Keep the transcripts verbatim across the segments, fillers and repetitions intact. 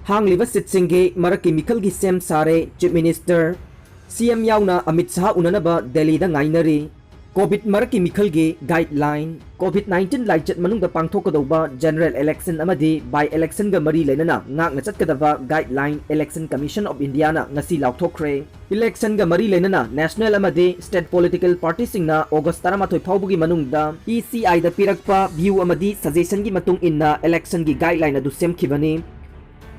ꯍꯥꯡꯂꯤꯕ ꯁꯤꯠꯁꯤꯡꯒꯤ ꯃꯔꯛꯀꯤ ꯃꯤꯈꯜꯒꯤ ꯁꯦꯝ ꯁꯥꯔꯦ꯫ ꯆꯤꯐ ꯃꯤꯅꯤꯁꯇꯔ, ꯁꯤ ꯑꯦꯝ ꯌꯥꯎꯅ ꯑꯃꯤꯠ ꯁꯥꯍ ꯎꯅꯅꯕ ꯗꯦꯜꯂꯤꯗ ꯉꯥꯏꯅꯔꯤ꯫ ꯀꯣꯚꯤꯗ ꯃꯔꯛꯀꯤ ꯃꯤꯈꯜꯒꯤ ꯒꯥꯏꯗꯂꯥꯏꯟ꯫ ꯀꯣꯚꯤꯗ ꯅꯥꯏꯟꯇꯤꯟ ꯂꯥꯏꯆꯠ ꯃꯅꯨꯡꯗ ꯄꯥꯡꯊꯣꯛꯀꯗꯧꯕ ꯖꯦꯅꯔꯦꯜ ꯏꯂꯦꯛꯁꯟ ꯑꯃꯗꯤ ꯕꯥꯏ ꯏꯂꯦꯛꯁꯟꯒ ꯃꯔꯤ ꯂꯩꯅꯅ ꯉꯥꯛꯅ ꯆꯠꯀꯗꯕ ꯒꯥꯏꯗꯂꯥꯏꯟ ꯏꯂꯦꯛꯁꯟ ꯀꯃꯤꯁꯟ ꯑꯣꯐ ꯏꯟꯗꯤꯌꯥꯅ ꯉꯁꯤ ꯂꯥꯎꯊꯣꯛꯈ꯭ꯔꯦ꯫ ꯏꯂꯦꯛꯁꯟꯒ ꯃꯔꯤ ꯂꯩꯅꯅ ꯅꯦꯁꯅꯦꯜ ꯑꯃꯗꯤ ꯁ꯭ꯇꯦꯠ ꯄꯣꯂꯤꯇꯤꯀꯦꯜ ꯄꯥꯔꯇꯤꯁꯤꯡꯅ ꯑꯣꯒꯁ ꯇꯔꯥꯃꯥꯊꯣꯏ ꯐꯥꯎꯕꯒꯤ ꯃꯅꯨꯡꯗ ꯏ ꯁꯤ ꯑꯥꯏꯗ ꯄꯤꯔꯛꯄ ꯚ꯭ꯌꯨ ꯑꯃꯗꯤ ꯁꯖꯦꯁꯟꯒꯤ ꯃꯇꯨꯡ ꯏꯟꯅ ꯏꯂꯦꯛꯁꯟꯒꯤ ꯒꯥꯏꯗꯂꯥꯏꯟ ꯑꯗꯨ ꯁꯦꯝꯈꯤꯕꯅꯤ꯫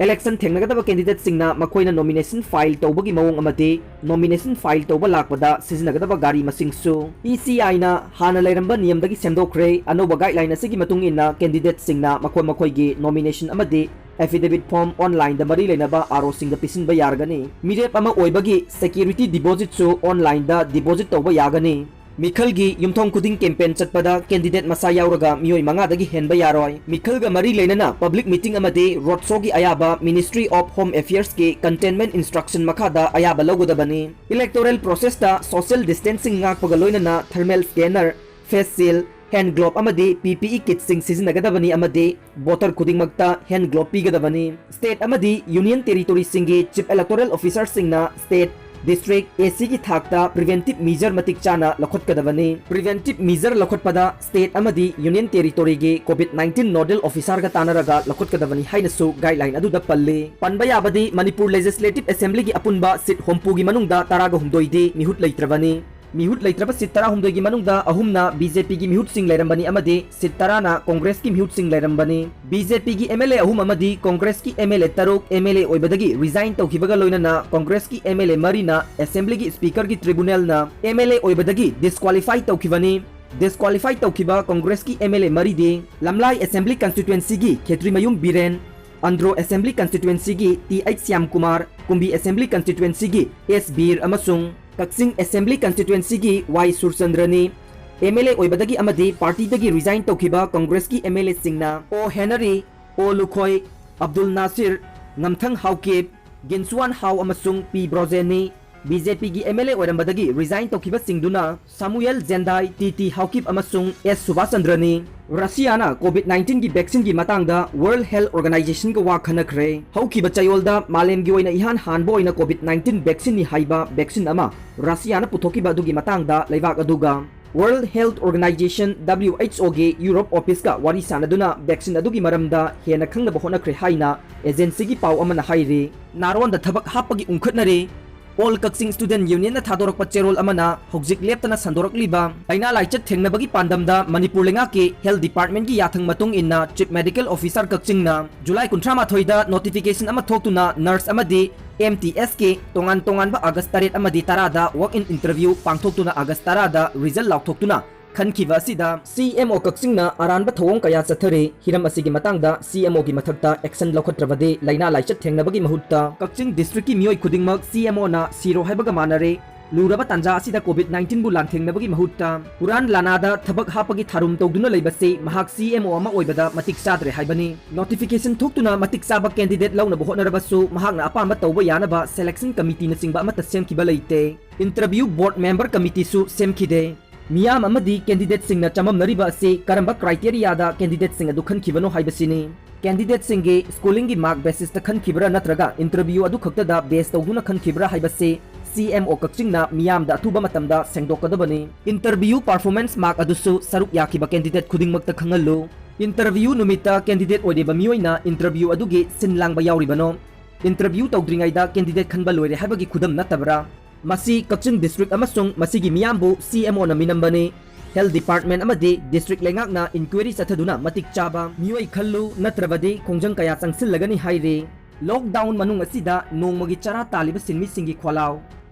ꯏꯂꯦꯛꯁꯟ ꯊꯦꯡꯅꯒꯗꯕ ꯀꯦꯟꯗꯤꯗꯦꯠꯁꯤꯡꯅ ꯃꯈꯣꯏꯅ ꯅꯣꯃꯤꯅꯦꯁꯟ ꯐꯥꯏꯜ ꯇꯧꯕꯒꯤ ꯃꯑꯣꯡ ꯑꯃꯗꯤ ꯅꯣꯃꯤꯅꯦꯁꯟ ꯐꯥꯏꯜ ꯇꯧꯕ ꯂꯥꯛꯄꯗ ꯁꯤꯖꯤꯟꯅꯒꯗꯕ ꯒꯥꯔꯤ ꯃꯁꯤꯡꯁꯨ ꯏ ꯁꯤ ꯑꯥꯏꯅ ꯍꯥꯟꯅ ꯂꯩꯔꯝꯕ ꯅꯤꯌꯝꯗꯒꯤ ꯁꯦꯝꯗꯣꯛꯈ꯭ꯔꯦ꯫ ꯑꯅꯧꯕ ꯒꯥꯏꯗꯂꯥꯏꯟ ꯑꯁꯤꯒꯤ ꯃꯇꯨꯡ ꯏꯟꯅ ꯀꯦꯟꯗꯤꯗꯦꯠꯁꯤꯡꯅ ꯃꯈꯣꯏ ꯃꯈꯣꯏꯒꯤ ꯅꯣꯃꯤꯅꯦꯁꯟ ꯑꯃꯗꯤ ꯑꯦꯐꯤꯗꯦꯕꯤꯠ ꯐꯣꯔꯝ ꯑꯣꯟꯂꯥꯏꯟꯗ ꯃꯔꯤ ꯂꯩꯅꯕ ꯑꯥꯔ ꯑꯣꯁꯤꯡꯗ ꯄꯤꯁꯤꯟꯕ ꯌꯥꯔꯒꯅꯤ꯫ ꯃꯤꯔꯦꯞ ꯑꯃ ꯑꯣꯏꯕꯒꯤ ꯁꯦꯀ꯭ꯌꯨꯔꯤꯇꯤ ꯗꯤꯄꯣꯖꯤꯠꯁꯨ ꯑꯣꯟꯂꯥꯏꯟꯗ ꯗꯤꯄꯣꯖꯤꯠ ꯇꯧꯕ ꯌꯥꯒꯅꯤ꯫ ꯃꯤꯈꯜꯒꯤ ꯌꯨꯝꯊꯣꯡ ꯈꯨꯗꯤꯡ ꯀꯦꯝꯄꯦꯟ ꯆꯠꯄꯗ ꯀꯦꯟꯗꯤꯗꯦꯠ ꯃꯁꯥ ꯌꯥꯎꯔꯒ ꯃꯤꯑꯣꯏ ꯃꯉꯥꯗꯒꯤ ꯍꯦꯟꯕ ꯌꯥꯔꯣꯏ꯫ ꯃꯤꯈꯜꯒ ꯃꯔꯤ ꯂꯩꯅꯅ ꯄꯕ꯭ꯂꯤꯛ ꯃꯤꯇꯤꯡ ꯑꯃꯗꯤ ꯔꯣꯗ ꯁꯣꯒꯤ ꯑꯌꯥꯕ Ministry of Home Affairsꯀꯤ containment instruction ꯃꯈꯥꯗ ꯑꯌꯥꯕ ꯂꯧꯒꯗꯕꯅꯤ꯫ ꯏꯂꯦꯛꯇꯣꯔꯦꯜ ꯄ꯭ꯔꯣꯁꯦꯁꯇ ꯁꯣꯁꯤꯌꯦꯜ ꯗꯤꯁꯇꯦꯟꯁꯤꯡ ꯉꯥꯛꯄꯒ ꯂꯣꯏꯅꯅ thermal scanner, face shield, hand glove ꯑꯃꯗꯤ ꯄꯤ ꯄꯤ ꯏ ꯀꯤꯠꯁꯤꯡ ꯁꯤꯖꯤꯟꯅꯒꯗꯕꯅꯤ ꯑꯃꯗꯤ ꯚꯣꯇꯔ ꯈꯨꯗꯤꯡꯃꯛꯇ ꯍꯦꯟ ꯒ꯭ꯂꯣꯚ ꯄꯤꯒꯗꯕꯅꯤ꯫ ꯁ꯭ꯇꯦꯠ ꯑꯃꯗꯤ ꯌꯨꯅꯤꯌꯟ ꯇꯦꯔꯤꯇꯣꯔꯤꯁꯤꯡꯒꯤ ꯆꯤꯐ ꯏꯂꯦꯛꯇꯣꯔꯦꯜ ꯑꯣꯐꯤꯁꯥꯔꯁꯤꯡꯅ ꯁ꯭ꯇꯦꯠ, ꯗꯤꯁꯇ꯭ꯔꯤꯛ, ꯑꯦ ꯁꯤꯒꯤ ꯊꯥꯛꯇ ꯄ꯭ꯔꯤꯚꯦꯟꯇꯤꯚ ꯃꯤꯖꯔ ꯃꯇꯤꯛ ꯆꯥꯅ ꯂꯧꯈꯠꯀꯗꯕꯅꯤ꯫ ꯄ꯭ꯔꯤꯚꯦꯟꯇꯤꯚ ꯃꯤꯖꯔ ꯂꯧꯈꯠꯄꯗ ꯁ꯭ꯇꯦꯠ ꯑꯃꯗꯤ ꯌꯨꯅꯤꯌꯟ ꯇꯦꯔꯤꯇꯣꯔꯤꯒꯤ ꯀꯣꯚꯤꯗ ꯅꯥꯏꯟꯇꯤꯟ ꯅꯣꯗꯦꯜ ꯑꯣꯐꯤꯁꯥꯔꯒ ꯇꯥꯟꯅꯔꯒ ꯂꯧꯈꯠꯀꯗꯕꯅꯤ ꯍꯥꯏꯅꯁꯨ ꯒꯥꯏꯗꯂꯥꯏꯟ ꯑꯗꯨꯗ ꯄꯜꯂꯤ꯫ ꯄꯟꯕ ꯌꯥꯕꯗꯤ ꯃꯅꯤꯄꯨꯔ ꯂꯦꯖꯤꯁꯂꯦꯇꯤꯚ ꯑꯦꯁꯦꯝꯕ꯭ꯂꯤꯒꯤ ꯑꯄꯨꯟꯕ ꯁꯤꯠ ꯍꯨꯝꯐꯨꯒꯤ ꯃꯅꯨꯡꯗ ꯇꯔꯥꯒ ꯍꯨꯝꯗꯣꯏꯗꯤ ꯃꯤꯍꯨꯠ ꯂꯩꯇ꯭ꯔꯕꯅꯤ꯫ ꯃꯤꯍꯨꯠ ꯂꯩꯇ꯭ꯔꯕ ꯁꯤꯠ ꯇꯔꯥꯍꯨꯝꯗꯣꯏꯒꯤ ꯃꯅꯨꯡꯗ ꯑꯍꯨꯝꯅ ꯕꯤ ꯖꯦ ꯄꯤꯒꯤ ꯃꯤꯍꯨꯠꯁꯤꯡ ꯂꯩꯔꯝꯕꯅꯤ ꯑꯃꯗꯤ ꯁꯤꯠ ꯇꯔꯥꯅ ꯀꯣꯡꯒ꯭ꯔꯦꯁꯀꯤ ꯃꯤꯍꯨꯠꯁꯤꯡ ꯂꯩꯔꯝꯕꯅꯤ꯫ ꯕꯤ ꯖꯦ ꯄꯤꯒꯤ ꯑꯦꯝ ꯑꯦꯜ ꯑꯦ ꯑꯍꯨꯝ ꯑꯃꯗꯤ ꯀꯣꯡꯒ꯭ꯔꯦꯁꯀꯤ ꯑꯦꯝ ꯑꯦꯜ ꯑꯦ ꯇꯔꯨꯛ ꯑꯦꯝ ꯑꯦꯜ ꯑꯦ ꯑꯣꯏꯕꯗꯒꯤ ꯔꯤꯖꯥꯏꯟ ꯇꯧꯈꯤꯕꯒ ꯂꯣꯏꯅꯅ ꯀꯣꯡꯒ꯭ꯔꯦꯁꯀꯤ ꯑꯦꯝ ꯑꯦꯜ ꯑꯦ ꯃꯔꯤꯅ ꯑꯦꯁꯦꯝꯕ꯭ꯂꯤꯒꯤ ꯁ꯭ꯄꯤꯀꯔꯒꯤ ꯇ꯭ꯔꯤꯕꯨꯅꯦꯜꯅ ꯑꯦꯝ ꯑꯦꯜ ꯑꯦ ꯑꯣꯏꯕꯗꯒꯤ ꯗꯤꯁꯀ꯭ꯋꯥꯂꯤꯐꯥꯏ ꯇꯧꯈꯤꯕꯅꯤ꯫ ꯗꯤꯁꯀ꯭ꯋꯥꯂꯤꯐꯥꯏ ꯇꯧꯈꯤꯕ ꯀꯣꯡꯒ꯭ꯔꯦꯁꯀꯤ ꯑꯦꯝ ꯑꯦꯜ ꯑꯦ ꯃꯔꯤꯗꯤ ꯂꯝꯂꯥꯏ ꯑꯦꯁꯦꯝꯕ꯭ꯂꯤ ꯀꯟꯁꯇꯤꯇ꯭ꯋꯦꯟꯁꯤꯒꯤ ꯈꯦꯇ꯭ꯔꯤꯃꯌꯨꯝ ꯕꯤꯔꯦꯟ, ꯑꯟꯗ꯭ꯔꯣ ꯑꯦꯁꯦꯝꯕ꯭ꯂꯤ ꯀꯟꯁꯇꯤꯇ꯭ꯋꯦꯟꯁꯤꯒꯤ T H Shyamkumar, Kumbi assembly ꯀꯟꯁꯇꯤꯇ꯭ꯋꯦꯟꯁꯤꯒꯤ ꯑꯦꯁ ꯕꯤꯔ ꯑꯃꯁꯨꯡ ꯀꯛꯆꯤꯡ ꯑꯦꯁꯦꯝꯕ꯭ꯂꯤ ꯀꯟꯁꯇꯤꯇ꯭ꯋꯦꯟꯁꯤꯒꯤ ꯋꯥꯏ ꯁꯨꯔꯆꯟꯗ꯭ꯔꯅꯤ꯫ ꯑꯦꯝ ꯑꯦꯜ ꯑꯦ ꯑꯣꯏꯕꯗꯒꯤ ꯑꯃꯗꯤ ꯄꯥꯔꯇꯤꯗꯒꯤ ꯔꯤꯖꯥꯏꯟ ꯇꯧꯈꯤꯕ ꯀꯣꯡꯒ꯭ꯔꯦꯁꯀꯤ ꯑꯦꯝ ꯑꯦꯜ ꯑꯦꯁꯤꯡꯅ ꯑꯣ ꯍꯦꯅꯔꯤ, ꯑꯣ ꯂꯨꯈꯣꯏ, ꯑꯕꯗꯨꯜ ꯅꯥꯁꯤꯔ, ꯉꯝꯊꯪ ꯍꯥꯎꯀꯤꯞ, ꯒꯤꯟꯁꯨꯋꯥꯟ ꯍꯥꯎ ꯑꯃꯁꯨꯡ ꯄꯤ ꯕ꯭ꯔꯣꯖꯦꯟꯅꯤ꯫ ꯕꯤ ꯖꯦ ꯄꯤꯒꯤ ꯑꯦꯝ ꯑꯦꯜ ꯑꯦ ꯑꯣꯏꯔꯝꯕꯗꯒꯤ resign ꯇꯧꯈꯤꯕꯁꯤꯡꯗꯨꯅ Samuel Jendai, T T Haokip ꯑꯃꯁꯨꯡ ꯑꯦꯁ ꯁꯨꯕꯥꯁ ꯆꯟꯗ꯭ꯔꯅꯤ꯫ ꯔꯁꯤꯌꯥꯅ COVID nineteen ꯒꯤ vaccine ꯒꯤ ꯃꯇꯥꯡꯗ World Health Organization ꯒ ꯋꯥ ꯈꯟꯅꯈ꯭ꯔꯦ꯫ ꯍꯧꯈꯤꯕ ꯆꯌꯣꯜꯗ ꯃꯥꯂꯦꯝꯒꯤ ꯑꯣꯏꯅ ꯏꯍꯥꯟ ꯍꯥꯟꯕ ꯑꯣꯏꯅ COVID nineteen vaccine ꯅꯤ ꯍꯥꯏꯕ vaccine ꯑꯃ ꯔꯁꯤꯌꯥꯅ ꯄꯨꯊꯣꯛꯈꯤꯕ ꯑꯗꯨꯒꯤ ꯃꯇꯥꯡꯗ ꯂꯩꯕꯥꯛ ꯑꯗꯨꯒ World Health Organization, W H O ꯒꯤ ꯌꯨꯔꯣꯞ office ꯀ ꯋꯥꯔꯤ ꯁꯥꯅꯗꯨꯅ vaccine ꯑꯗꯨꯒꯤ ꯃꯔꯝꯗ ꯍꯦꯟꯅ ꯈꯪꯅꯕ ꯍꯣꯠꯅꯈ꯭ꯔꯦ ꯍꯥꯏꯅ agency ꯒꯤ ꯄꯥꯎ ꯑꯃꯅ ꯍꯥꯏꯔꯤ꯫ ꯅꯥꯔꯣꯟꯗ ꯊꯕꯛ ꯍꯥꯞꯄꯒꯤ ꯎꯪꯈꯠꯅꯔꯦ꯫ All Kakching Student Union ꯅ ꯊꯥꯗꯣꯔꯛꯄ ꯆꯦꯔꯣꯜ ꯑꯃꯅ ꯍꯧꯖꯤꯛ ꯂꯦꯞꯇꯅ ꯁꯟꯗꯣꯔꯛꯂꯤꯕ ꯂꯥꯏꯅꯥ ꯂꯥꯏꯆꯠ ꯊꯦꯡꯅꯕꯒꯤ ꯄꯥꯟꯗꯝꯗ ꯃꯅꯤꯄꯨꯔ ꯂꯩꯉꯥꯛꯀꯤ Health Department ꯀꯤ ꯌꯥꯊꯪ ꯃꯇꯨꯡ ꯏꯟꯅ Chief Medical Officer ꯀꯛꯆꯤꯡꯅ ꯖꯨꯂꯥꯏ ꯀꯨꯟꯊ꯭ꯔꯥ ꯃꯥꯊꯣꯏꯗ notification ꯑꯃ ꯊꯣꯛꯇꯨꯅ nurse ꯑꯃꯗꯤ M T S ꯀꯤ ꯇꯣꯉꯥꯟ ꯇꯣꯉꯥꯟꯕ ꯑꯥꯒꯁ ꯇꯔꯦꯠ ꯑꯃꯗꯤ ꯇꯔꯥꯗ walk-in interview ꯄꯥꯡꯊꯣꯛꯇꯨꯅ ꯑꯥꯒꯁ ꯇꯔꯥꯗ result ꯂꯥꯎꯊꯣꯛꯇꯨꯅ ꯈꯟꯈꯤꯕ ꯑꯁꯤꯗ C M O ꯀꯛꯆꯤꯡꯅ ꯑꯔꯥꯟꯕ ꯊꯧꯑꯣꯡ ꯀꯌꯥ ꯆꯠꯊꯔꯤ꯫ ꯍꯤꯔꯝ ꯑꯁꯤꯒꯤ ꯃꯇꯥꯡꯗ C M O ꯒꯤ ꯃꯊꯛꯇ action ꯂꯧꯈꯠꯇ꯭ꯔꯕꯗꯤ ꯂꯥꯏꯅꯥ ꯂꯥꯏꯆꯠ ꯊꯦꯡꯅꯕꯒꯤ ꯃꯍꯨꯠꯇ ꯀꯛꯆꯤꯡ district ꯀꯤ ꯃꯤꯑꯣꯏ ꯈꯨꯗꯤꯡꯃꯛ C M O ꯅ ꯁꯤꯔꯣ ꯍꯥꯏꯕꯒ ꯃꯥꯟꯅꯔꯦ꯫ ꯂꯨꯔꯕ ꯇꯥꯟꯖꯥ ꯑꯁꯤꯗ COVID nineteen ꯕꯨ ꯂꯥꯟꯊꯦꯡꯅꯕꯒꯤ ꯃꯍꯨꯠꯇ ꯍꯨꯔꯥꯟ ꯂꯥꯅꯥꯗ ꯊꯕꯛ ꯍꯥꯞꯄꯒꯤ ꯊꯥꯔꯨꯝ ꯇꯧꯗꯨꯅ ꯂꯩꯕꯁꯤ ꯃꯍꯥꯛ C M O ꯑꯃ ꯑꯣꯏꯕꯗ ꯃꯇꯤꯛ ꯆꯥꯗ꯭ꯔꯦ ꯍꯥꯏꯕꯅꯤ꯫ Notification ꯊꯣꯛꯇꯨꯅ ꯃꯇꯤꯛ ꯆꯥꯕ candidate ꯂꯧꯅꯕ ꯍꯣꯠꯅꯔꯕꯁꯨ ꯃꯍꯥꯛꯅ ꯑꯄꯥꯝꯕ ꯇꯧꯕ ꯌꯥꯅꯕ selection committee ꯅꯆꯤꯡꯕ ꯑꯃꯠꯇ ꯁꯦꯝꯈꯤꯕ ꯂꯩꯇꯦ꯫ Interview board member committee ꯁꯨ ꯁꯦꯝꯈꯤꯗꯦ꯫ ꯃꯤꯌꯥꯝ ꯑꯃꯗꯤ candidate ꯁꯤꯡꯅ ꯆꯃꯝꯅꯔꯤꯕ ꯑꯁꯤ ꯀꯔꯝꯕ criteria ꯗ candidate ꯁꯤꯡ ꯑꯗꯨ ꯈꯟꯈꯤꯕꯅꯣ ꯍꯥꯏꯕꯁꯤꯅꯤ꯫ Candidate ꯁꯤꯡꯒꯤ schooling ꯒꯤ mark basis ꯇ ꯈꯟꯈꯤꯕ꯭ꯔꯥ ꯅꯠꯇ꯭ꯔꯒ interview ꯑꯗꯨ ꯈꯛꯇꯗ base ꯇꯧꯗꯨꯅ ꯈꯟꯈꯤꯕ꯭ꯔꯥ ꯍꯥꯏꯕꯁꯤ C M O ꯀꯛꯆꯤꯡꯅ ꯃꯤꯌꯥꯝꯗ ꯑꯊꯨꯕ ꯃꯇꯝꯗ ꯁꯦꯡꯗꯣꯛꯀꯗꯕꯅꯤ꯫ Interview performance mark ꯑꯗꯨꯁꯨ ꯁꯔꯨꯛ ꯌꯥꯈꯤꯕ candidate ꯈꯨꯗꯤꯡꯃꯛꯇ ꯈꯪꯍꯜꯂꯨ꯫ Interview ꯅꯨꯃꯤꯠꯇ candidate ꯑꯣꯏꯔꯤꯕ ꯃꯤꯑꯣꯏꯅ interview ꯑꯗꯨꯒꯤ ꯁꯤꯟ ꯂꯥꯡꯕ ꯌꯥꯎꯔꯤꯕꯅꯣ? Interview ꯇꯧꯗ꯭ꯔꯤꯉꯩꯗ candidate ꯈꯟꯕ ꯂꯣꯏꯔꯦ ꯍꯥꯏꯕꯒꯤ ꯈꯨꯗꯝ ꯅꯠꯇꯕ꯭ꯔꯥ? ꯃꯁꯤ ꯀꯛꯆꯤꯡ district ꯑꯃꯁꯨꯡ ꯃꯁꯤꯒꯤ ꯃꯤꯌꯥꯝꯕꯨ C M O ꯅ ꯃꯤꯅꯝꯕꯅꯤ꯫ Health Department ꯑꯃꯗꯤ district ꯂꯩꯉꯥꯛꯅ inquiry ꯆꯠꯊꯗꯨꯅ ꯃꯇꯤꯛ ꯆꯥꯕ ꯃꯤꯑꯣꯏ ꯈꯜꯂꯨ, ꯅꯠꯇ꯭ꯔꯕꯗꯤ ꯈꯣꯡꯖꯪ ꯀꯌꯥ ꯆꯪꯁꯤꯜꯂꯒꯅꯤ ꯍꯥꯏꯔꯤ꯫ Lockdown ꯃꯅꯨꯡ ꯑꯁꯤꯗ ꯅꯣꯡꯃꯒꯤ ꯆꯔꯥ ꯇꯥꯜꯂꯤꯕ ꯁꯤꯟꯃꯤꯁꯤꯡꯒꯤ ꯈꯣꯜꯂꯥꯎ꯫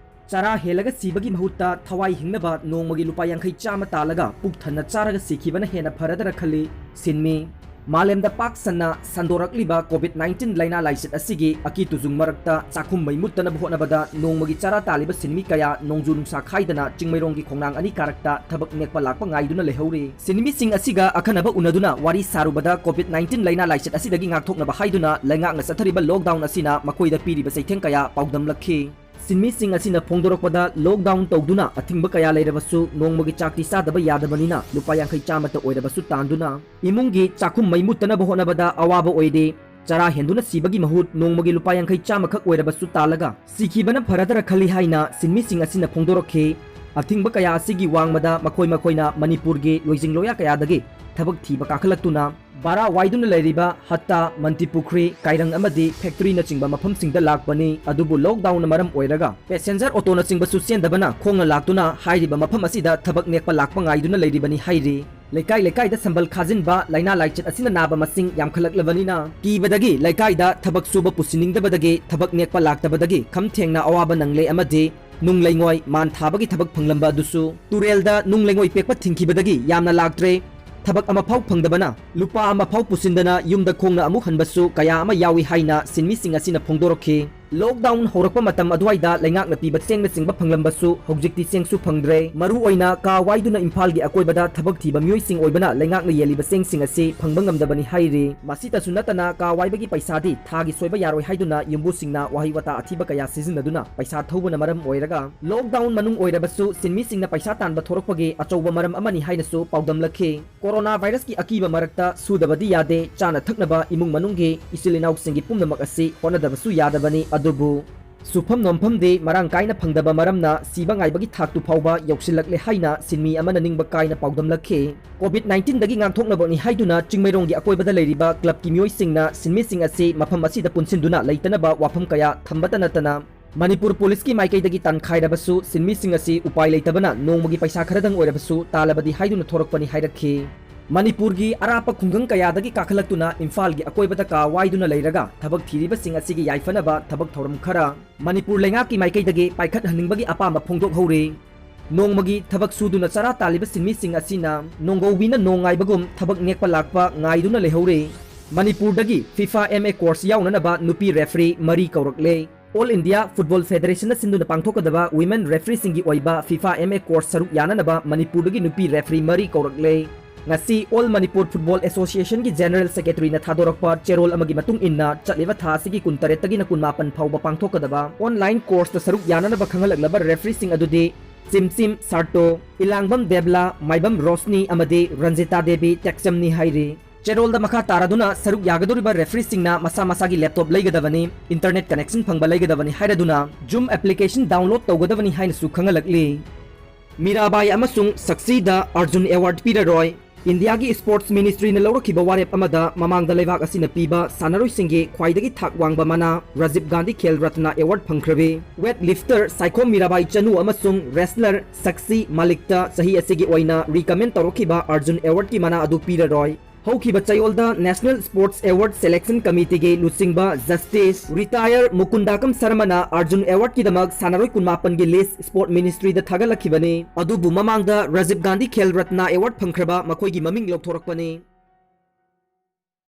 ꯆꯔꯥ ꯍꯦꯜꯂꯒ ꯁꯤꯕꯒꯤ ꯃꯍꯨꯠꯇ ꯊꯋꯥꯏ ꯍꯤꯡꯅꯕ ꯅꯣꯡꯃꯒꯤ ꯂꯨꯄꯥ ꯌꯥꯡꯈꯩ ꯆꯥꯝꯃ ꯇꯥꯜꯂꯒ ꯄꯨꯛ ꯊꯟꯅ ꯆꯥꯔꯒ ꯁꯤꯈꯤꯕꯅ ꯍꯦꯟꯅ ꯐꯔꯗ꯭ꯔꯥ ꯈꯜꯂꯤ ꯁꯤꯟꯃꯤ꯫ ꯃꯥꯂꯦꯝꯗ ꯄꯥꯛ ꯁꯟꯅ ꯁꯟꯗꯣꯔꯛꯂꯤꯕ COVID nineteen ꯂꯥꯏꯅꯥ ꯂꯥꯏꯆꯠ ꯑꯁꯤꯒꯤ ꯑꯀꯤ ꯇꯨꯖꯨꯡ ꯃꯔꯛꯇ ꯆꯥꯛꯈꯨꯝ ꯃꯩ ꯃꯨꯠꯇꯅꯕ ꯍꯣꯠꯅꯕꯗ ꯅꯣꯡꯃꯒꯤ ꯆꯔꯥ ꯇꯥꯜꯂꯤꯕ ꯁꯤꯟꯃꯤ ꯀꯌꯥ ꯅꯣꯡꯖꯨ ꯅꯨꯡꯁꯥ ꯈꯥꯏꯗꯅ ꯆꯤꯡꯃꯩꯔꯣꯡꯒꯤ ꯈꯣꯡꯅꯥꯡ ꯑꯅꯤ ꯀꯥꯔꯛꯇ ꯊꯕꯛ ꯅꯦꯛꯄ ꯂꯥꯛꯄ ꯉꯥꯏꯗꯨꯅ ꯂꯩꯍꯧꯔꯤ꯫ ꯁꯤꯟꯃꯤꯁꯤꯡ ꯑꯁꯤꯒ ꯑꯈꯟꯅꯕ ꯎꯅꯗꯨꯅ ꯋꯥꯔꯤ ꯁꯥꯔꯨꯕꯗ COVID nineteen ꯂꯥꯏꯅꯥ ꯂꯥꯏꯆꯠ ꯑꯁꯤꯗꯒꯤ ꯉꯥꯛꯊꯣꯛꯅꯕ ꯍꯥꯏꯗꯨꯅ ꯂꯩꯉꯥꯛꯅ ꯆꯠꯊꯔꯤꯕ lockdown ꯑꯁꯤꯅ ꯃꯈꯣꯏꯗ ꯄꯤꯔꯤꯕ ꯆꯩꯊꯦꯡ ꯀꯌꯥ ꯄꯥꯎꯗꯝꯂꯛꯈꯤ꯫ ꯁꯤꯟꯃꯤꯁꯤꯡ ꯑꯁꯤꯅ ꯐꯣꯡꯗꯣꯔꯛꯄꯗ, ꯂꯣꯛꯗꯥꯎꯟ ꯇꯧꯗꯨꯅ ꯑꯊꯤꯡꯕ ꯀꯌꯥ ꯂꯩꯔꯕꯁꯨ ꯅꯣꯡꯃꯒꯤ ꯆꯥꯛꯇꯤ ꯆꯥꯗꯕ ꯌꯥꯗꯕꯅꯤꯅ ꯂꯨꯄꯥ ꯌꯥꯡꯈꯩ ꯆꯥꯃꯇ ꯑꯣꯏꯔꯕꯁꯨ ꯇꯥꯟꯗꯨꯅ ꯏꯃꯨꯡꯒꯤ ꯆꯥꯛꯈꯨꯝ ꯃꯩ ꯃꯨꯠꯇꯅꯕ ꯍꯣꯠꯅꯕꯗ ꯑꯋꯥꯕ ꯑꯣꯏꯔꯦ꯫ ꯆꯔꯥ ꯍꯦꯟꯗꯨꯅ ꯁꯤꯕꯒꯤ ꯃꯍꯨꯠ ꯅꯣꯡꯃꯒꯤ ꯂꯨꯄꯥ ꯌꯥꯡꯈꯩ ꯆꯥꯃꯈꯛ ꯑꯣꯏꯔꯕꯁꯨ ꯇꯥꯜꯂꯒ ꯁꯤꯈꯤꯕꯅ ꯐꯔꯗꯔ ꯈꯜꯂꯤ ꯍꯥꯏꯅ ꯁꯤꯟꯃꯤꯁꯤꯡ ꯑꯁꯤꯅ ꯐꯣꯡꯗꯣꯔꯛꯈꯤ꯫ ꯑꯊꯤꯡꯕ ꯀꯌꯥ ꯑꯁꯤꯒꯤ ꯋꯥꯡꯃꯗ ꯃꯈꯣꯏ ꯃꯈꯣꯏꯅ ꯃꯅꯤꯄꯨꯔꯒꯤ ꯂꯣꯏꯖꯤꯡ ꯂꯣꯌꯥ ꯀꯌꯥꯗꯒꯤ ꯊꯕꯛ ꯊꯤꯕ ꯀꯥꯈꯠꯂꯛꯇꯨꯅ ꯚꯔꯥ ꯋꯥꯏꯗꯨꯅ ꯂꯩꯔꯤꯕ ꯍꯠꯇꯥ, ꯃꯟꯇꯤꯄꯨꯈ꯭ꯔꯤ, ꯀꯥꯏꯔꯪ ꯑꯃꯗꯤ ꯐꯦꯛꯇꯔꯤꯅꯆꯤꯡꯕ ꯃꯐꯝꯁꯤꯡꯗ ꯂꯥꯛꯄꯅꯤ꯫ ꯑꯗꯨꯕꯨ ꯂꯣꯛꯗꯥꯎꯟꯅ ꯃꯔꯝ ꯑꯣꯏꯔꯒ ꯄꯦꯁꯦꯟꯖꯔ ꯑꯣꯇꯣꯅꯆꯤꯡꯕꯁꯨ ꯆꯦꯟꯗꯕꯅ ꯈꯣꯡꯅ ꯂꯥꯛꯇꯨꯅ ꯍꯥꯏꯔꯤꯕ ꯃꯐꯝ ꯑꯁꯤꯗ ꯊꯕꯛ ꯅꯦꯛꯄ ꯂꯥꯛꯄ ꯉꯥꯏꯗꯨꯅ ꯂꯩꯔꯤꯕꯅꯤ ꯍꯥꯏꯔꯤ꯫ ꯂꯩꯀꯥꯏ ꯂꯩꯀꯥꯏꯗ ꯁꯝꯕꯜ ꯈꯥꯖꯤꯟꯕ ꯂꯥꯏꯅꯥ ꯂꯥꯏꯆꯠ ꯑꯁꯤꯅ ꯅꯥꯕ ꯃꯁꯤꯡ ꯌꯥꯝꯈꯠꯂꯛꯂꯕꯅꯤꯅ ꯀꯤꯕꯗꯒꯤ ꯂꯩꯀꯥꯏꯗ ꯊꯕꯛ ꯁꯨꯕ ꯄꯨꯁꯤꯟꯅꯤꯡꯗꯕꯗꯒꯤ ꯊꯕꯛ ꯅꯦꯛꯄ ꯂꯥꯛꯇꯕꯗꯒꯤ ꯈꯝ ꯊꯦꯡꯅ ꯑꯋꯥꯕ ꯅꯪꯂꯦ ꯑꯃꯗꯤ ꯅꯨꯡ ꯂꯩꯉꯣꯏ ꯃꯥꯟ ꯊꯥꯕꯒꯤ ꯊꯕꯛ ꯐꯪꯂꯝꯕ ꯑꯗꯨꯁꯨ ꯇꯨꯔꯦꯜꯗ ꯅꯨꯡ ꯂꯩꯉꯣꯏ ꯄꯦꯛꯄ ꯊꯤꯡꯈꯤꯕꯗꯒꯤ ꯌꯥꯝꯅ ꯂꯥꯛꯇ꯭ꯔꯦ꯫ ꯊꯕꯛ ꯑꯃꯐꯥꯎ ꯐꯪꯗꯕꯅ ꯂꯨꯄꯥ ꯑꯃꯐꯥꯎ ꯄꯨꯁꯤꯟꯗꯅ ꯌꯨꯝꯗ ꯈꯣꯡꯅ ꯑꯃꯨꯛ ꯍꯟꯕꯁꯨ ꯀꯌꯥ ꯑꯃ ꯌꯥꯎꯏ ꯍꯥꯏꯅ ꯁꯤꯟꯃꯤꯁꯤꯡ ꯑꯁꯤꯅ ꯐꯣꯡꯗꯣꯔꯛꯈꯤ꯫ ꯂꯣꯛꯗꯥꯎꯟ ꯍꯧꯔꯛꯄ ꯃꯇꯝ ꯑꯗꯨꯋꯥꯏꯗ ꯂꯩꯉꯥꯛꯅ ꯄꯤꯕ ꯆꯦꯡꯅꯆꯤꯡꯕ ꯐꯪꯂꯝꯕꯁꯨ ꯍꯧꯖꯤꯛꯇꯤ ꯆꯦꯡꯁꯨ ꯐꯪꯗ꯭ꯔꯦ꯫ ꯃꯔꯨ ꯑꯣꯏꯅ ꯀꯥ ꯋꯥꯏꯗꯨꯅ ꯏꯝꯐꯥꯜꯒꯤ ꯑꯀꯣꯏꯕꯗ ꯊꯕꯛ ꯊꯤꯕ ꯃꯤꯑꯣꯏꯁꯤꯡ ꯑꯣꯏꯕꯅ ꯂꯩꯉꯥꯛꯅ ꯌꯦꯜꯂꯤꯕ ꯆꯦꯡꯁꯤꯡ ꯑꯁꯤ ꯐꯪꯕ ꯉꯝꯗꯕꯅꯤ ꯍꯥꯏꯔꯤ꯫ ꯃꯁꯤꯇꯁꯨ ꯅꯠꯇꯅ ꯀꯥ ꯋꯥꯏꯕꯒꯤ ꯄꯩꯁꯥꯗꯤ ꯊꯥꯒꯤ ꯁꯣꯏꯕ ꯌꯥꯔꯣꯏ ꯍꯥꯏꯗꯨꯅ ꯌꯨꯝꯕꯨꯁꯤꯡꯅ ꯋꯥꯍꯩ ꯋꯥꯇꯥ ꯑꯊꯤꯕ ꯀꯌꯥ ꯁꯤꯖꯤꯟꯅꯗꯨꯅ ꯄꯩꯁꯥ ꯊꯧꯕꯅ ꯃꯔꯝ ꯑꯣꯏꯔꯒ ꯂꯣꯛꯗꯥꯎꯟ ꯃꯅꯨꯡ ꯑꯣꯏꯔꯕꯁꯨ ꯁꯤꯟꯃꯤꯁꯤꯡꯅ ꯄꯩꯁꯥ ꯇꯥꯟꯕ ꯊꯣꯔꯛꯄꯒꯤ ꯑꯆꯧꯕ ꯃꯔꯝ ꯑꯃꯅꯤ ꯍꯥꯏꯅꯁꯨ ꯄꯥꯎꯗꯝꯂꯛꯈꯤ꯫ ꯀꯣꯔꯣꯅꯥ ꯚꯥꯏꯔꯁꯀꯤ ꯑꯀꯤꯕ ꯃꯔꯛꯇ ꯁꯨꯗꯕꯗꯤ ꯌꯥꯗꯦ, ꯆꯥꯅ ꯊꯛꯅꯕ ꯏꯃꯨꯡ ꯃꯅꯨꯡꯒꯤ ꯏꯆꯤꯜ ꯏꯅꯥꯎꯁꯤꯡꯒꯤ ꯄꯨꯝꯅꯃꯛ ꯑꯁꯤ ꯍꯣꯠꯅꯗꯕꯁꯨ ꯌꯥꯗꯕꯅꯤ꯫ ꯑꯗꯨꯕꯨ ꯁꯨꯐꯝ ꯅꯣꯝꯐꯝꯗꯤ ꯃꯔꯥꯡ ꯀꯥꯏꯅ ꯐꯪꯗꯕ ꯃꯔꯝꯅ ꯁꯤꯕ ꯉꯥꯏꯕꯒꯤ ꯊꯥꯛꯇꯨ ꯐꯥꯎꯕ ꯌꯧꯁꯤꯜꯂꯛꯂꯦ ꯍꯥꯏꯅ ꯁꯤꯟꯃꯤ ꯑꯃꯅ ꯅꯤꯡꯕ ꯀꯥꯏꯅ ꯄꯥꯎꯗꯝꯂꯛꯈꯤ꯫ ꯀꯣꯚꯤꯗ ꯅꯥꯏꯟꯇꯤꯟꯗꯒꯤ ꯉꯥꯛꯊꯣꯛꯅꯕꯅꯤ ꯍꯥꯏꯗꯨꯅ ꯆꯤꯡꯃꯩꯔꯣꯡꯒꯤ ꯑꯀꯣꯏꯕꯗ ꯂꯩꯔꯤꯕ ꯀ꯭ꯂꯕꯀꯤ ꯃꯤꯑꯣꯏꯁꯤꯡꯅ ꯁꯤꯟꯃꯤꯁꯤꯡ ꯑꯁꯤ ꯃꯐꯝ ꯑꯁꯤꯗ ꯄꯨꯟꯁꯤꯟꯗꯨꯅ ꯂꯩꯇꯅꯕ ꯋꯥꯐꯝ ꯀꯌꯥ ꯊꯝꯕꯇ ꯅꯠꯇꯅ ꯃꯅꯤꯄꯨꯔ ꯄꯨꯂꯤꯁꯀꯤ ꯃꯥꯏꯀꯩꯗꯒꯤ ꯇꯥꯟꯈꯥꯏꯔꯕꯁꯨ ꯁꯤꯟꯃꯤꯁꯤꯡ ꯑꯁꯤ ꯎꯄꯥꯏ ꯂꯩꯇꯕꯅ ꯅꯣꯡꯃꯒꯤ ꯄꯩꯁꯥ ꯈꯔꯗꯪ ꯑꯣꯏꯔꯕꯁꯨ ꯇꯥꯜꯂꯕꯗꯤ ꯍꯥꯏꯗꯨꯅ ꯊꯣꯔꯛꯄꯅꯤ ꯍꯥꯏꯔꯛꯈꯤ꯫ ꯃꯅꯤꯄꯨꯔꯒꯤ ꯑꯔꯥꯞꯄ ꯈꯨꯡꯒꯪ ꯀꯌꯥꯗꯒꯤ ꯀꯥꯈꯠꯂꯛꯇꯨꯅ ꯏꯝꯐꯥꯜꯒꯤ ꯑꯀꯣꯏꯕꯗ ꯀꯥ ꯋꯥꯏꯗꯨꯅ ꯂꯩꯔꯒ ꯊꯕꯛ ꯊꯤꯔꯤꯕꯁꯤꯡ ꯑꯁꯤꯒꯤ ꯌꯥꯏꯐꯅꯕ ꯊꯕꯛ ꯊꯧꯔꯝ ꯈꯔ ꯃꯅꯤꯄꯨꯔ ꯂꯩꯉꯥꯛꯀꯤ ꯃꯥꯏꯀꯩꯗꯒꯤ ꯄꯥꯏꯈꯠꯍꯟꯅꯤꯡꯕꯒꯤ ꯑꯄꯥꯝꯕ ꯐꯣꯡꯗꯣꯛꯍꯧꯔꯤ꯫ ꯅꯣꯡꯃꯒꯤ ꯊꯕꯛ ꯁꯨꯗꯨꯅ ꯆꯔꯥ ꯇꯥꯜꯂꯤꯕ ꯁꯤꯟꯃꯤꯁꯤꯡ ꯑꯁꯤꯅ ꯅꯣꯡꯒꯧꯕꯤꯅ ꯅꯣꯡ ꯉꯥꯏꯕꯒꯨꯝ ꯊꯕꯛ ꯅꯦꯛꯄ ꯂꯥꯛꯄ ꯉꯥꯏꯗꯨꯅ ꯂꯩꯍꯧꯔꯤ꯫ ꯃꯅꯤꯄꯨꯔꯗꯒꯤ ꯐꯤꯐꯥ ꯑꯦꯝ ꯑꯦ ꯀꯣꯔꯁ ꯌꯥꯎꯅꯅꯕ ꯅꯨꯄꯤ ꯔꯦꯐ꯭ꯔꯤ ꯃꯔꯤ ꯀꯧꯔꯛꯂꯦ꯫ ꯑꯣꯜ ꯏꯟꯗꯤꯌꯥ ꯐꯨꯠꯕꯣꯜ ꯐꯦꯗꯔꯦꯁꯟꯅ ꯁꯤꯟꯗꯨꯅ ꯄꯥꯡꯊꯣꯛꯀꯗꯕ ꯋꯤꯃꯦꯟ ꯔꯦꯐ꯭ꯔꯤꯁꯤꯡꯒꯤ ꯑꯣꯏꯕ ꯐꯤꯐꯥ ꯑꯦꯝ ꯑꯦ ꯀꯣꯔꯁ ꯁꯔꯨꯛ ꯌꯥꯅꯅꯕ ꯃꯅꯤꯄꯨꯔꯗꯒꯤ ꯅꯨꯄꯤ ꯔꯦꯐ꯭ꯔꯤ ꯃꯔꯤ ꯀꯧꯔꯛꯂꯦ꯫ ꯉꯁꯤ All Manipur Football Association ꯒꯤ General Secretary ꯅ ꯊꯥꯗꯣꯔꯛꯄ ꯆꯦꯔꯣꯜ ꯑꯃꯒꯤ ꯃꯇꯨꯡ ꯏꯟꯅ, ꯆꯠꯂꯤꯕ ꯊꯥ ꯑꯁꯤꯒꯤ ꯀꯨꯟꯇꯔꯦꯠꯇꯒꯤꯅ ꯀꯨꯟꯃꯥꯄꯟ ꯐꯥꯎꯕ ꯄꯥꯡꯊꯣꯛꯀꯗꯕ online course ꯇ ꯁꯔꯨꯛ ꯌꯥꯅꯅꯕ ꯈꯪꯍꯜꯂꯛꯂꯕ referee ꯁꯤꯡ ꯑꯗꯨꯗꯤ ꯆꯤꯝꯆꯤꯝ ꯁꯥꯔꯇꯣ, ꯏꯂꯥꯡꯕꯝ ꯗꯦꯕꯂꯥ, ꯃꯥꯏꯕꯝ ꯔꯣꯁꯅꯤ ꯑꯃꯗꯤ ꯔꯟꯖꯤꯇꯥ ꯗꯦꯕꯤ ꯇꯦꯛꯆꯝꯅꯤ ꯍꯥꯏꯔꯤ꯫ ꯆꯦꯔꯣꯜꯗ ꯃꯈꯥ ꯇꯥꯔꯗꯨꯅ ꯁꯔꯨꯛ ꯌꯥꯒꯗꯧꯔꯤꯕ referee ꯁꯤꯡꯅ ꯃꯁꯥ ꯃꯁꯥꯒꯤ laptop ꯂꯩꯒꯗꯕꯅꯤ, internet connection ꯐꯪꯕ ꯂꯩꯒꯗꯕꯅꯤ ꯍꯥꯏꯔꯗꯨꯅ Zoom application download ꯇꯧꯒꯗꯕꯅꯤ ꯍꯥꯏꯅꯁꯨ ꯈꯪꯍꯜꯂꯛꯂꯤ꯫ ꯃꯤꯔꯥꯕꯥꯏ ꯑꯃꯁꯨꯡ ꯁꯛꯁꯤꯗ Arjun Award ꯄꯤꯔꯔꯣꯏ꯫ ꯏꯟꯗꯤꯌꯥꯒꯤ Sports Ministry ꯅ ꯂꯧꯔꯛꯈꯤꯕ ꯋꯥꯔꯦꯞ ꯑꯃꯗ ꯃꯃꯥꯡꯗ ꯂꯩꯕꯥꯛ ꯑꯁꯤꯅ ꯄꯤꯕ ꯁꯥꯟꯅꯔꯣꯏꯁꯤꯡꯒꯤ ꯈ꯭ꯋꯥꯏꯗꯒꯤ ꯊꯥꯛ ꯋꯥꯡꯕ ꯃꯅꯥ Rajiv Gandhi Khel Ratna Award ꯐꯪꯈ꯭ꯔꯕꯤ weight lifter Saikhom Mirabai Chanu ꯑꯃꯁꯨꯡ wrestler ꯁꯛꯁꯤ ꯃꯥꯂꯤꯛꯇ ꯆꯍꯤ ꯑꯁꯤꯒꯤ ꯑꯣꯏꯅ recommend ꯇꯧꯔꯛꯈꯤꯕ Arjun Award ꯀꯤ ꯃꯅꯥ ꯑꯗꯨ ꯄꯤꯔꯔꯣꯏ꯫ ꯍꯧꯈꯤꯕ ꯆꯌꯣꯜꯗ National Sports Award Selection Committee ꯒꯤ ꯂꯨꯆꯤꯡꯕ Justice retire ꯃꯨꯀꯨꯟꯗꯥꯀꯝ ꯁꯔꯃꯅ Arjun Award ꯀꯤꯗꯃꯛ ꯁꯥꯟꯅꯔꯣꯏ ꯀꯨꯟꯃꯥꯄꯟꯒꯤ list Sports Ministry ꯗ ꯊꯥꯒꯠꯂꯛꯈꯤꯕꯅꯤ꯫ ꯑꯗꯨꯕꯨ ꯃꯃꯥꯡꯗ Rajiv Gandhi Khel Ratna Award ꯐꯪꯈ꯭ꯔꯕ ꯃꯈꯣꯏꯒꯤ ꯃꯃꯤꯡ ꯂꯧꯊꯣꯔꯛꯄꯅꯤ꯫